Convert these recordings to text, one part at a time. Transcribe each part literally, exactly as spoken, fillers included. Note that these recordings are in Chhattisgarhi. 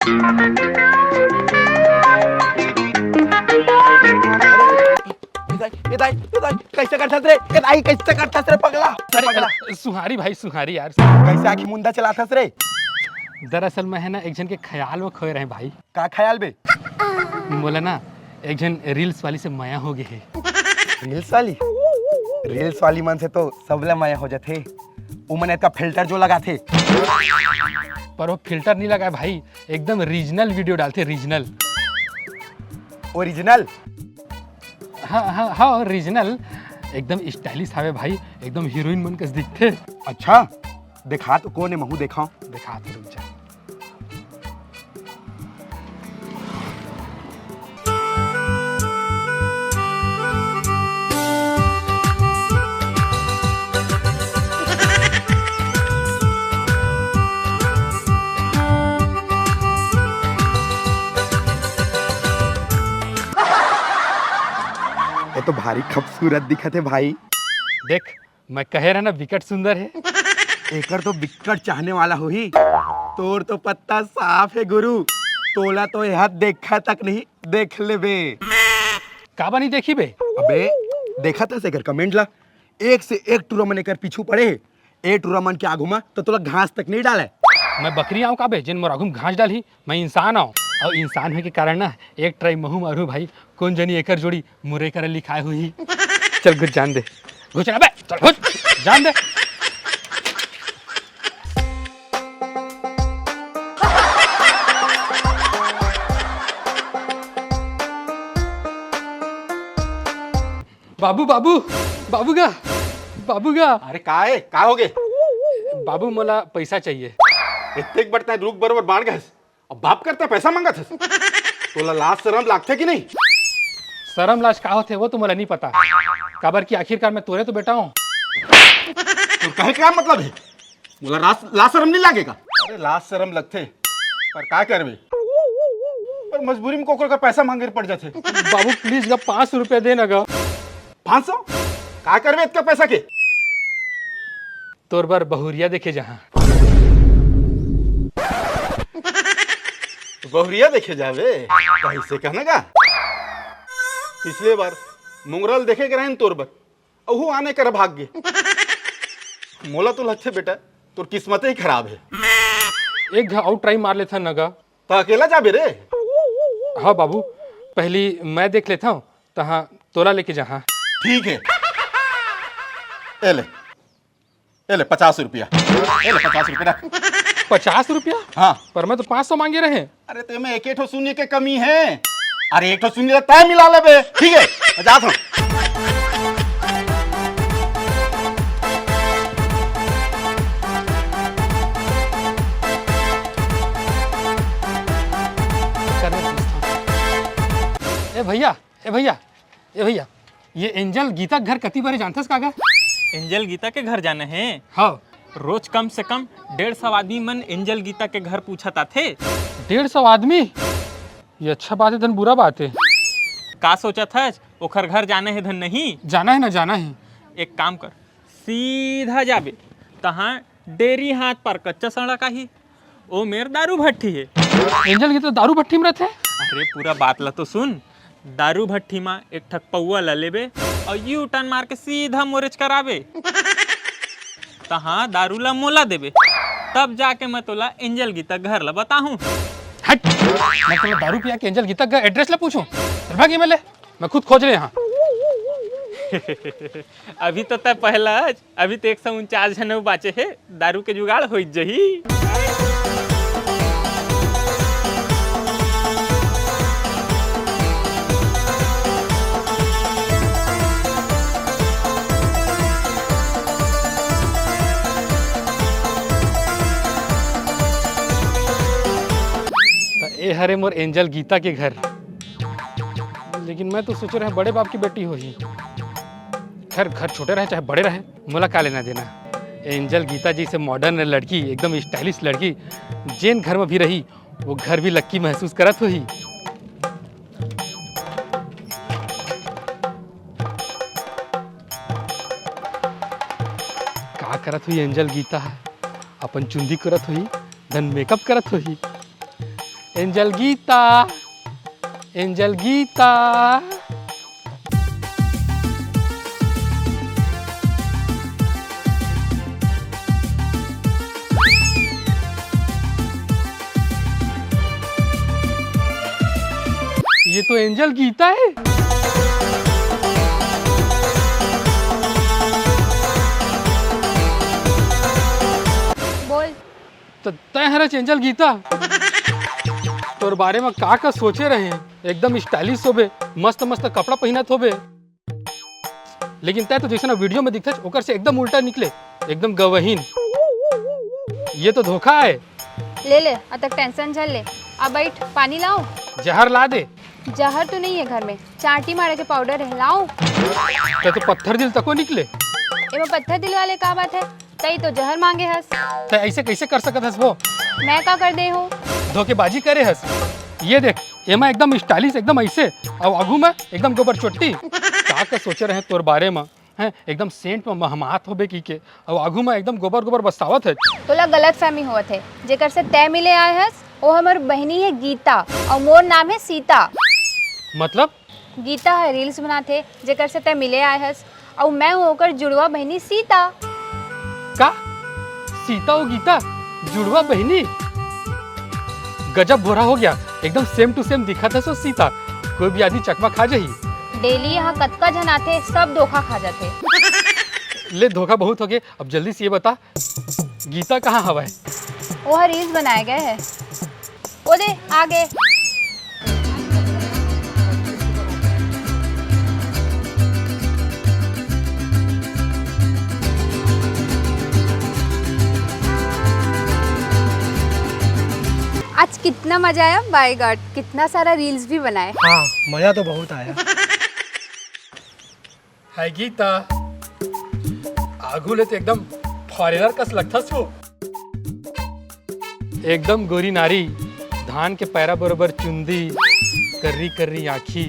ए दाई, ए दाई, ए दाई, कैसे करथस रे? ए दाई, कैसे करथस रे, पगला? अरे, पगला। अ, सुहारी भाई, सुहारी यार। कैसे आँखी मुंदा चलाथस रे? दरअसल मैं है ना, एक झन के ख्याल में खोए रहे भाई। का ख्याल बे? मोला ना एक झन reels वाली से मया हो गे हे। Reels वाली? Reels वाली मन से तो सबला मया हो जाथे। उमन एतका filter जो लगाथे। पर वो filter नहीं लगाए भाई, एकदम regional video डालथे, regional। Original? हाँ, हाँ, हाँ, original। एकदम stylish हावे भाई, एकदम heroine मन कस दिखथे। अच्छा, देखा तो कोन हे, महू देखा। देखा तो रुक जा। ये तो भारी खूबसूरत दिखत हे भाई। देख, मैं कहे रहा ना, विकट सुंदर हे। एकर तो विकट चाहने वाला होही। तोर तो पत्ता साफ हे गुरु, तोला तो एहा देखा तक नहीं, देख लेबे। काबर नहीं देखी बे? अबे, देखत हस एकर comment ला, एक से एक टुरा मन एकर पीछू पड़े हे। ए टुरा मन के आगू म तो तोला घास तक नहीं डाले। मैं बकरी आऊं का बे, जेन मोर आगू म घास डालही? मैं इंसान आऊं, और इंसान होए के कारण ना एक try महू मारू भाई, कोन जनी एकर जोड़ी मुरे करे लिखाए हुई। चल घुच जान दे, घुच ना बे, चल घुच, जान दे। बाबू, बाबू, बाबू गा, बाबू गा। अरे का हे, का हो गे? बाबू, मोला पैसा चाहिए। इतने बड़ता रुख बरोबर बाढ़ गस, अब बाप करता पैसा मांगत हस। तोला लाज शरम लागथे कि नहीं? शरम लाज का होथे वो तो मोला नहीं पता, काबर कि आखिरकार मैं तोरे तो बेटा हूँ। तो कहे का मतलब हे? मोला लाज, लाज शरम नहीं लागेगा? अरे लाज शरम लगथे, पर का करबे? पर मजबूरी में कोकर का पैसा मांगे पड़ जाथे। बाबू please गा, पाँच सौ रुपया दे ना गा। पाँच सौ? का करबे इतना पैसा के? तोर बर बहुरिया देखे जहाँ। बहुरिया देखे जाबे? कैसे कहना गा? पिछले बार मुंगरल देखे के रहन तोर बर, अहू आने कर भाग गे। मोला तो लगथे बेटा, तोर किस्मत ही खराब हे। एक घा अउ try मार लेथन न गा। त अकेला जाबे रे? हाँ बाबू, पहली मैं देख लेथव, तहाँ तोला लेके जहाँ। ठीक हे, ए ले, ए ले पचास रुपया, ए ले पचास रुपया रख। पचास रुपया? हाँ। पर मैं तो पाँच सौ मांगे रहे। अरे तेमे एक, एक ठो शून्य के कमी हे। अरे एक ठो शून्य तय मिला लेबे। ठीक हे, मैं जात हूँ। ए भैया, ए भैया, ए भैया, ये एंजल गीता के घर कति बरे जानथस का गा? एंजल गीता के घर जाना हे? हाँ। रोज कम से कम डेढ़ सौ आदमी मन एंजल गीता के घर पूछत आथे। डेढ़ सौ आदमी? ये अच्छा बात हे धन बुरा बात हे? का सोचत हस? ओखर घर जाना हे धन नहीं? जाना हे ना, जाना हे। एक काम कर, सीधा जाबे, तहाँ डेरी हाथ पर कच्चा सड़क आही, ओ मेर दारू भट्ठी हे। एंजल गीता दारू भट्ठी में रहिथे? अरे पूरा बात ला तो सुन, दारू भट्ठी मा एक ठक पौवा ला लेबे अउ U turn मार के सीधा मोरेच कराबे। तहाँ दारू ला मोला देबे, तब जाके मैं तोला एंजल गीता घर ला बताहूँ। हट, मैं तोला दारू पिया के एंजल गीता का address ला पूछूँ? चल भाग ये में ले, मैं खुद खोज ले यहाँ। अभी तो तय पहला, अभी तो एक सौ उनचास झन अउ बाचे हे, दारू के जुगाड़ होई जही। त ए हरे मोर एंजल गीता के घर, लेकिन मैं तो सोचे रहे बड़े बाप की बेटी होही। खैर, घर छोटे रहे चाहे बड़े रहे, मोला का लेना देना। एंजल गीता जैसे modern लड़की, एकदम stylish लड़की, जेन घर में भी रही, वो घर भी lucky महसूस करत होही। का करत होही एंजल गीता? अपन चुंदी करत होही, धन makeup करत होही। Angel Geeta, angel Geeta. ये तो एंजल गीता है। बोल। त तैं हरच एंजल गीता। तोर बारे में का का सोचे रहे हैं, एकदम स्टाइलिश होबे, मस्त मस्त कपड़ा पहिनत होबे, लेकिन तैं तो जैसे ना वीडियो में दिखथस ओकर से एकदम उल्टा निकले, एकदम गवहीन। ये तो धोखा है। ले ले, अतक टेंशन झन ले। अब बैठ, पानी लाओ। जहर ला दे। जहर तो नहीं है घर में, चांटी मारे के पाउडर है, लाओ। तैं तो पत्थर दिल तको निकले। एमा पत्थर दिल वाले का बात है? तई तो जहर मांगे हस। तैं ऐसे कैसे कर सकत हस वो? मैं का कर दे हूँ? धोखेबाजी करे हस। ये देख, एमा एकदम स्टाइलिश, एकदम ऐसे, अउ आगू में एकदम गोबर चोट्टी। का का सोचे रहे तोर बारे में, हैं? एकदम सेंट में महमात होबे की के, अउ आगू में एकदम गोबर गोबर बसावत है। तोला गलत फहमी होवत है, जेकर से तै मिले आए हस, वो हमर बहिनी है गीता, अउ मोर नाम है सीता। मतलब? गीता ह रील्स बनाथे, जेकर से तै मिले आए हस, अउ मैं हूँ ओकर जुड़वा बहिनी सीता। का? सीता अउ गीता जुड़वा बहिनी? गजब भोरा हो गया, एकदम सेम टू सेम दिखत हस ओ सीता। कोई भी आदमी चकमा खा जाही। डेली यहाँ कतका झन आथे, सब धोखा खा जाथे। ले, धोखा बहुत हो गए, अब जल्दी से ये बता, गीता कहाँ हवय? वो ह रील्स बनाए गए है। ओ दे, आ गए। आज कितना मजा आया, बाय गॉड, कितना सारा रील्स भी बनाए। हाँ, मजा तो बहुत आया। हाय गीता, आगू ले तो एकदम फॉरेनर कस लगथस हो। एकदम गोरी नारी, धान के पैरा बरोबर चुंदी, कर्री कर्री आँखी,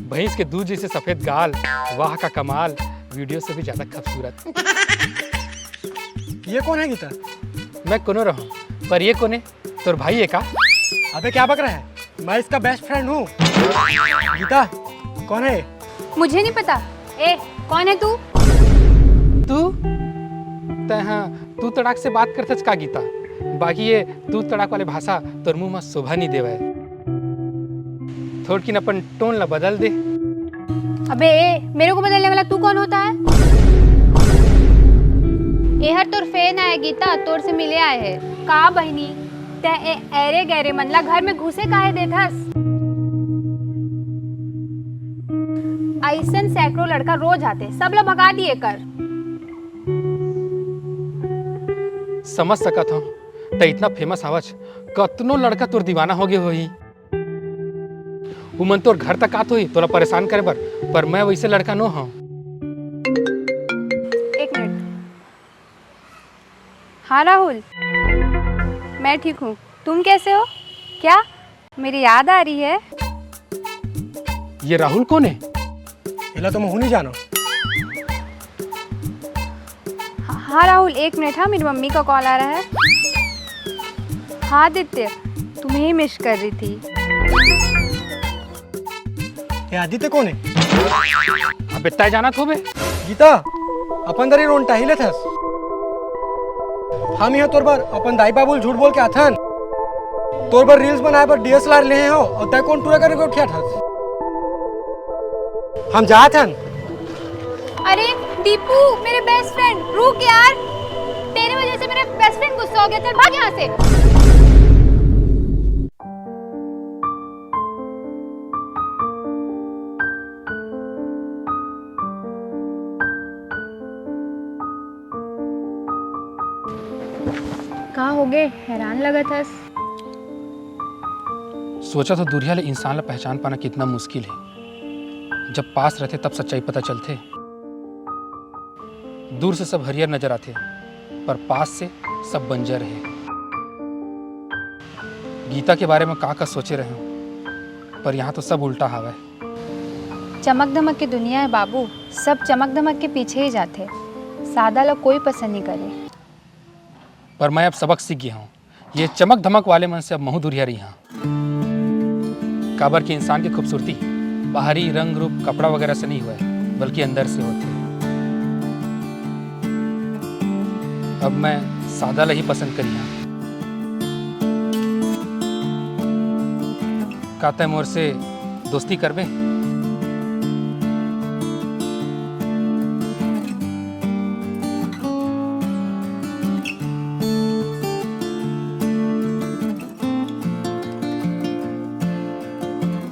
भैंस के दूध जैसे सफेद गाल, वाह का कमाल, वीडियो से भी ज्यादा खूबसूरत। ये कौन है गीता? मैं कोनो रहूं, पर ये कोने? तोर भाई है का? अबे क्या बक रहा है? मैं इसका बेस्ट फ्रेंड हूँ। गीता, कौन है? मुझे नहीं पता। ए, कौन है तू? तू? तै हाँ, तू तड़ाक से बात करथच का गीता? बाकी ये तू तड़ाक वाले भाषा तोर मुंह में शोभा नहीं देवे। थोड़किन अपन टोन ला बदल दे। अबे ए, मेरे को बदलने वाला तू कौन होता है? एहर तोर फैन आए गीता, तोर से मिले आए है। का बहिनी, तै ए ऐरे गैरे मन ला घर में घुसे काहे देथस? अइसन सैकड़ों लड़का रोज आथे, सब ला भगा दिए कर। समझ सकत हूँ, तै इतना फेमस हवच, कतनो लड़का तोर दीवाना हो गए होही। उमन तोर घर तक आत होही तोला परेशान करे बर, पर मैं वैसे लड़का नो हूँ। एक मिनट। हाँ राहुल, मैं ठीक हूँ, तुम कैसे हो? क्या मेरी याद आ रही है? ये राहुल कौन है? एला तो महू नहीं जानो। हाँ राहुल, एक मिनट, हाँ, मेरी मम्मी का कॉल आ रहा है। हाँ आदित्य, तुम्हें ही मिस कर रही थी। ये आदित्य कौन है? अबे तय जाना थोबे। गीता, अपन दरी रोन टाही लेथस। हम यहाँ तोर बर अपन दाई बाबू ल झूठ बोल के आथन। तोर बर रील्स बनाए बर डीएसएलआर ले हो और तय कौन टूरा करे के उठिया थस। हम जात हन। अरे दीपू, मेरे बेस्ट फ्रेंड, रुक यार। तेरे वजह से मेरा बेस्ट फ्रेंड गुस्सा हो गया। चल भाग यहाँ से। का होगे? हैरान लगत हस। सोचा था दुरिहा ले इंसान ला पहचान पाना कितना मुश्किल है। जब पास रहते तब सच्चाई पता चलते। दूर से सब हरियर नजर आते, पर पास से सब बंजर है। गीता के बारे में का का सोचे रहे हूँ, पर यहाँ तो सब उल्टा हावय। चमक धमक के दुनिया है बाबू, सब चमक धमक के पीछे ही जाते। सादा ला कोई पसंद नहीं करे। पर मैं अब सबक सीख गया हूँ, ये चमक धमक वाले मन से अब महूँ दूरिहा रहिहूँ। काबर कि इंसान के खूबसूरती बाहरी रंग रूप, कपड़ा वगैरह से नहीं होय, बल्कि अंदर से होथे। अब मैं सादा ला ही पसंद करिहूँ। का तैं मोर से दोस्ती करबे?